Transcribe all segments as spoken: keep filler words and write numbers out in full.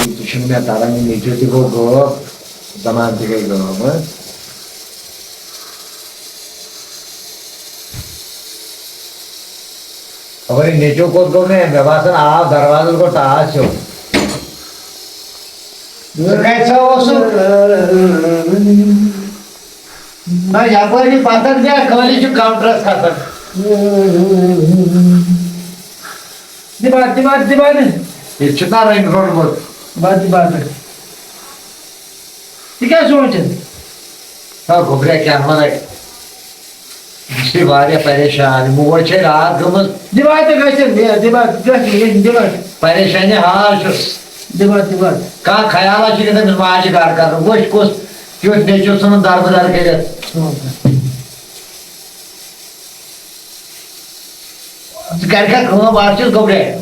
یہِ تہِ چھُنہٕ مےٚ تَران، یہِ نیٚچوٗ تہِ گوٚو غٲب، زَنان تہِ گٔے غٲب، ہہ؟ خبر یہِ نیٚچوٗ کوٚت گوٚو مےٚ، مےٚ باسان آو دروازَس گوٚو ٹاس ہیوٚو۔ ژٕ کَتہِ سا اوسُکھ؟ نہ، یپٲری پتھر دیا، خٲلی چھُ کاونٹرس کھسان۔ دِ بتہٕ، دِ بتہٕ، دِ بتہٕ۔ ییٚتہِ چھُ نا رٔنۍ روٚنمُت۔ بتہٕ، دِ بتہٕ۔ ژٕ کیٛاہ سونٛچان؟ نہ، گوٚبریا، کیٛاہ وَنَے؟ بہٕ چھُس واریاہ پریشان۔ موج چھے راتھ گٔمٕژ۔ دِ بتہٕ گژھن، دِ، دِ بتہٕ، گژھن، دِ بتہٕ۔ پریشانی حال چھُس۔ دِ بتہٕ، دِ بتہٕ۔ کانٛہہ خیالا چھُ گژھان أمِس ماجہِ گرٕ کرنُک۔ وٕچھ کُس یُتھ نیٚچوٗ ژھٕنُن دربٕدر کٔرِتھ۔ ژٕ کَرِ کھا کٲم، اَکھ چیٖز گوٚبرے،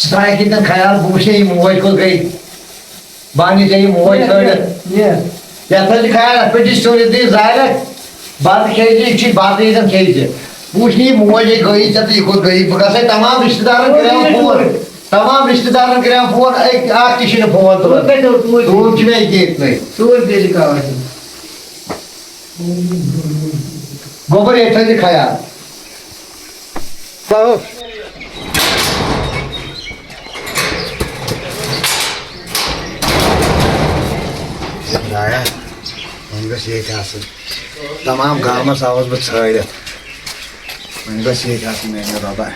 ژٕ تھاوکھ ییٚتٮ۪ن خیال، بہٕ وٕچھے یہِ موج کوٚت گٔے، بہٕ اَنہٕ ژےٚ یہِ موج ژھٲنٛڈِتھ۔ یَتھ حظ چھِ خیال، اَتھ پٮ۪ٹھ چھِ سیوٚد یہِ زالٮ۪کھ، بَتہٕ کھیٚیہِ زِ، یہِ چھِ بَتہٕ ییٚتٮ۪ن کھیٚیہِ زِ۔ بہٕ وٕچھٕ نہٕ یہِ موج یہِ گٔیی ژےٚ تہٕ یہِ کوٚت گٔیی، بہٕ گژھے تَمام رِشتہٕ دارَن کَران فون، تَمام رِشتہٕ دارَن کَران فون، أکۍ، اَکھ تہِ چھِنہٕ فون تُلان۔ تُل چھِ مےٚ ییٚتہِ ییٚتنٕے۔ گوٚبُر، ییٚتہِ تھٲیزِ خیال۔ خدایا، وۄنۍ گٔژھ ییٚتہِ آسٕنۍ۔ تمام گامس آوُس بہٕ ژھٲرِتھ۔ وۄنۍ گٔژھ ییٚتہِ آسٕنۍ میانہِ رۄبا۔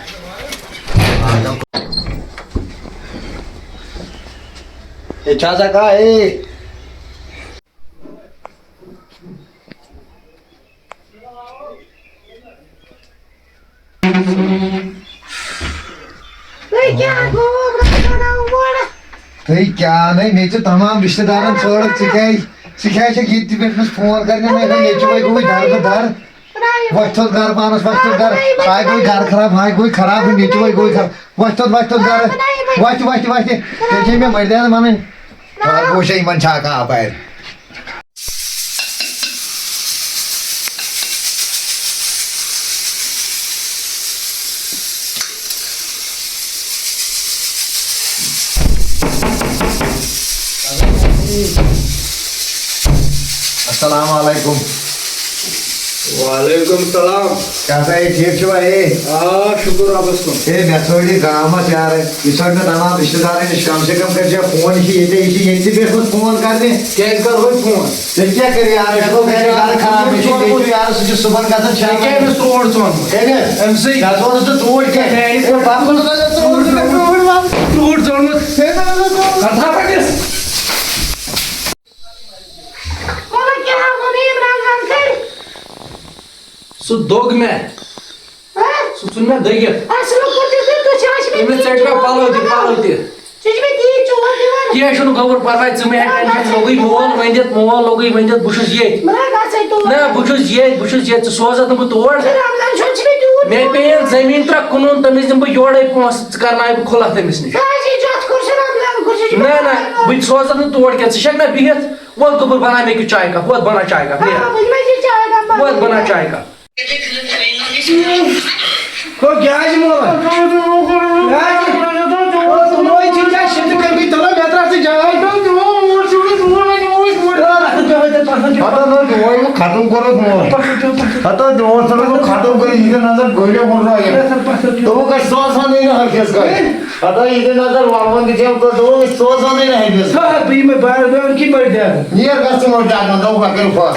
ییٚتہِ چھا ژےٚ کانٛہہ؟ ہے، تُہۍ کیٛاہ گوٚو؟ تُہۍ کیٛاہ نَے، مےٚ چھِ تمام رِشتہٕ دارن ژھٲنٛڈٕکھ، ژٕ کیٛازِ، ژٕ کیٛازِ چھَکھ ییٚتہِ تہِ پٮ۪ٹھ مےٚ فون کرنہِ، مےٚ دوٚپ، ییٚتہِ چھُ وۄنۍ گوٚمُت دَربہٕ دَر۔ وۄتھ تھوٚد گَرٕ پانَس، وۄتھ تھوٚد گَرٕ۔ ہاے گوٚو گَرٕ خراب، ہاے گوٚو خراب، ییٚتہِ چھُ وۄنۍ گوٚو خراب۔ وۄتھ تھوٚد، وۄتھ تھوٚد گَرٕ۔ وۄتھ، وۄتھ، وۄتھ۔ ژےٚ چھے مےٚ مٔردیان وَنٕنۍ۔ وۄنۍ وٕچھے یِمَن چھا کانٛہہ اَپارِ۔ السلام علیکم۔ وعلیکم السلام۔ کیٛاہ سا ہے، ٹھیٖک چھِوا ہے؟ آ، شُکُر رۄبَس کُن۔ ہے، مےٚ ژھٲنٛڈ یہِ گامَس یارٕ، یہِ ژھٲنٛڈ مےٚ تمام رِشتہٕ دارَن نِش، کم سے کم کٔرۍ زِ فون، یہِ چھِ ییٚتے، یہِ چھِ ییٚتہِ تہِ بیٖٹھمٕژ فون کرنہِ۔ کیٛازِ کرہوے فون؟ تیٚلہِ کیٛاہ کَرٕ یار، أسۍ گوٚو گرِ گرٕ خراب، مےٚ چھُ نیٚچوٗ یارٕ، سُہ چھُ صُبحن گژھان ژےٚ کیٛاہ شامَن۔ أمِس روڈ ژھونمُت؟ کٔمِس؟ أمۍ سٕے۔ مےٚ ہسا ووٚنُس نہٕ ژوٗنٛٹھۍ کینٛہہ۔ میٛانہِ ہے، بَب، کوٚر نہٕ ژےٚ ژوٗنٛٹھ، ژوٗنٛٹھ وَن۔ روڈ ژھونمُت۔ ہے، نہ، نہ، نہ، ژوٗنٛٹھ۔ کَتھ ہا پَکَس؟ وَلہٕ کیٛاہ وَنہٕ عمران خان کٔرۍ؟ سُہ دوٚگ مےٚ۔ ہہ؟ سُہ ژھُن مےٚ دٔگِتھ۔ اَصٕل پٲٹھۍ دیُت مےٚ، تُہۍ چھِ اَسہِ مےٚ أمِس ژٔٹۍ مےٚ پَلو تہِ، پَلو تہِ۔ ژٕ چھِ مےٚ تیٖتۍ چوب دِوان۔ کینٛہہ چھُنہٕ، گوٚبُر پَرواے، ژٕ مہٕ ہےٚ ٹٮ۪نشَن، لوٚگُے مول، ؤنِتھ مول، لوٚگُے ؤنِتھ، بہٕ چھُس ییٚتۍ۔ بہٕ ہا گژھَے تور۔ نہ، بہٕ چھُس ییٚتۍ، بہٕ چھُس ییٚتہِ، ژٕ سوزَتھ نہٕ بہٕ تور۔ رمضان چھُنہٕ ژٕ مےٚ تیوٗت مےٚ پے یَتھ زٔمیٖن ترٛکھ کٕنُن، تٔمِس دِمہٕ بہٕ یورَے پونٛسہٕ، ژٕ کَرناوَے بہٕ کھُلَتھ تٔمِس نِش۔ سُہ حظ یہِ جَتھ کھوٚر چھُ رمضان کھوٚر، سُہ چھُ نہ، نہ، بہٕ تہِ سوزَتھ نہٕ تور کینٛہہ، ژٕ چھَکھ نہ بِہِتھ؟ وَلہٕ گوٚبُر، بَناو مےٚ کیُتھ چاے کَپ، وَلہٕ بَناو چاے کَپ، نیر۔ آ، وۄنۍ ما چھِ چاے کَپ بَناوٕنۍ؟ وَلہٕ بَناو چاے کَپ۔ ہو، کیٛازِ مول؟ کیٛازِ؟ او، تِمو چھِ کیٛاہ شِتہٕ کٔرمٕتۍ؟ تَلہٕ مےٚ ترٛاو ژٕ جاے۔ ہَتو دِمو، ختم کوٚرُتھ مول۔ ہَتو دِمو، ژٕ ختم کٔرِتھ، یہِ نظر گٔلے ہُررٲیِتھ۔ دوٚپُکھ، أسۍ سوزہون نہٕ ہرگِز کٲنٛسہِ۔ ہَتو یہِ تہِ نظر وَلوَن تہِ چھَم کٔر، دوٚپُکھ، أسۍ سوزہون نہٕ ہرگِز۔ ہا، بہٕ یِمَے بار بار کی بٔڑۍ دٮ۪د۔ نیر گژھ ژٕ وۄنۍ ڈاکٹرَن، دوٚپُکھ، وۄنۍ کٔرِو فٲصلہٕ۔